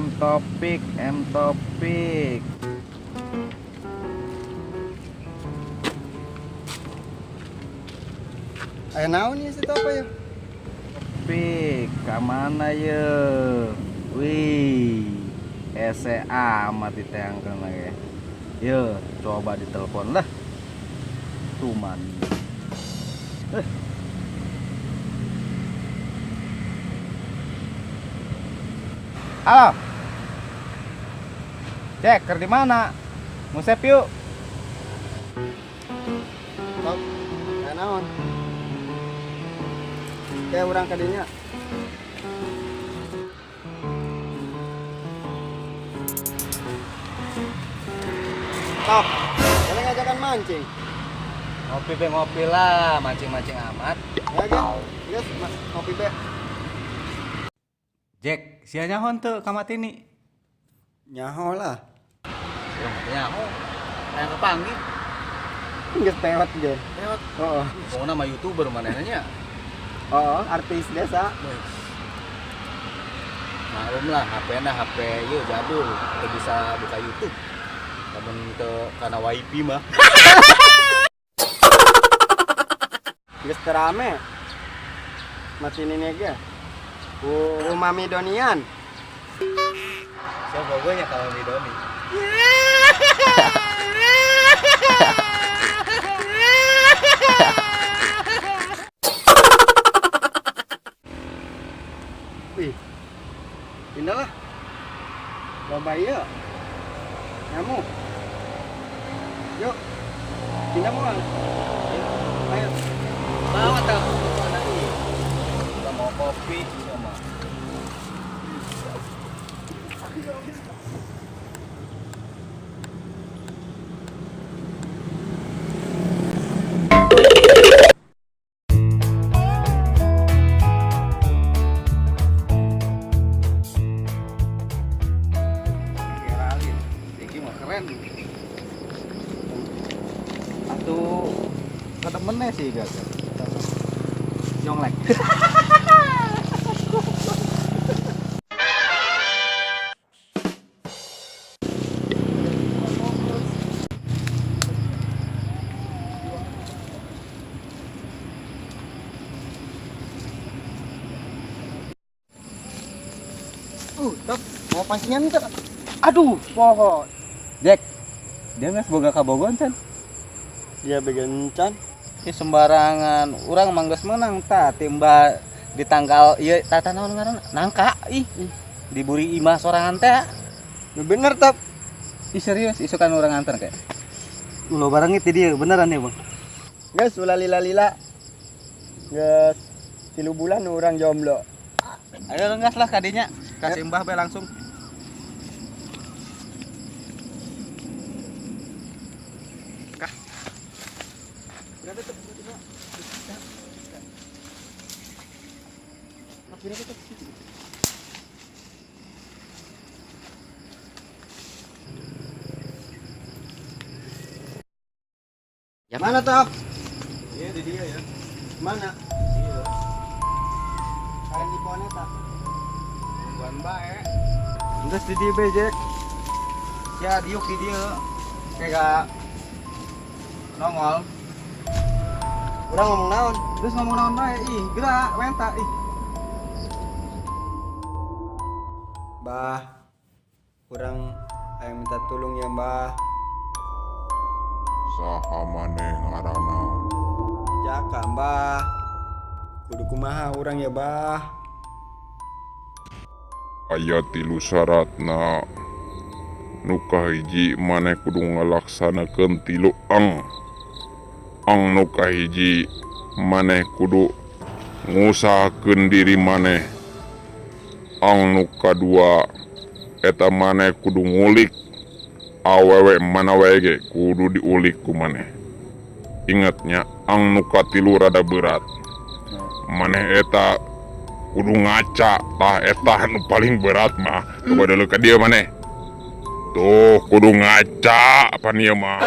M Topik, M Topik. Aya naon ieu si Topo ya? Topik, ka mana ye? Wih, ese amat diteangkeun lagi. Ye, coba ditelepon lah. Tuman. Halo. Cek, ker di mana? Ngusep yuk. Top, aya naon? Kayak urang ka dinya. Top, boleh ngajakan mancing? Ngopi be ngopi lah, mancing-mancing amat. Ya, ge. Geus, ngopi be. Jack, sia nyaho teu ka Matini? Nyaho lah. Ya nyaho. Aya kepanggih. Geus pewet ge. Pewet. Heeh. Pokona mah YouTuber manehna nya. Oh, artis desa. Maklum lah, H P-na HP ieu jadul, teu bisa buka YouTube. Lamun teu kana wifi mah. Geus teu rame. Matini ge. Ku Mami Donian. Siapa bogonya kalau Mami Doni? Wih, pindah lah. Loba ieu. Nyamuk. Yuk. Pindah moal. Ayo. Bawa tah. Mana ieu? Kita mau kopi ieu mah. Keren. Atuh ketemennya sih gak. Yonglek. Top, mau pancingan tuh. Aduh, pohon. Jack, dia nggak semoga kabogohan, Chan. Dia bagian Chan. Ini sembarangan. Urang mah geus menang ta timba di tanggal ieu tata naon ngaranna? Nangka ih. Diburi imah sorangan teh. Nu bener, Top. Ih serius, isukan urang antar kayak. Ulah barang itu dia beneran ya, Bang. Geus ulah lila-lila. Geus 3 bulan urang jomblo. Ayo ngas lah kadinya. Kasih mbah be langsung. Ya. Mana Top? Iya di dia ya. Mana? Iya. Kain di pohon eta. Nungguan bae. Geus di dia be, Jack. Ya diuk di dia. Kayak gak nongol. Urang ngomong naon? Geus ngomong naon bae ih, gerak wenta ih. Bah, urang aya minta tulung ya, Mbah. Saha maneh ngaranna? Jaka, Mbah. Kudu kumaha urang ya, Bah? Aya 3 syaratna. Nu kahiji maneh kudu ngalaksanakeun 3 ang. Ang nu kahiji maneh kudu ngusahakeun diri maneh. Ang nu kadua eta maneh kudu ngulik awewe mana wae ge kudu diulik ku maneh. Ingatnya ang nu katilu rada berat. Maneh eta kudu ngaca tah eta nu paling berat mah. Coba dulu ka dieu maneh. Tuh kudu ngaca pan ieu mah.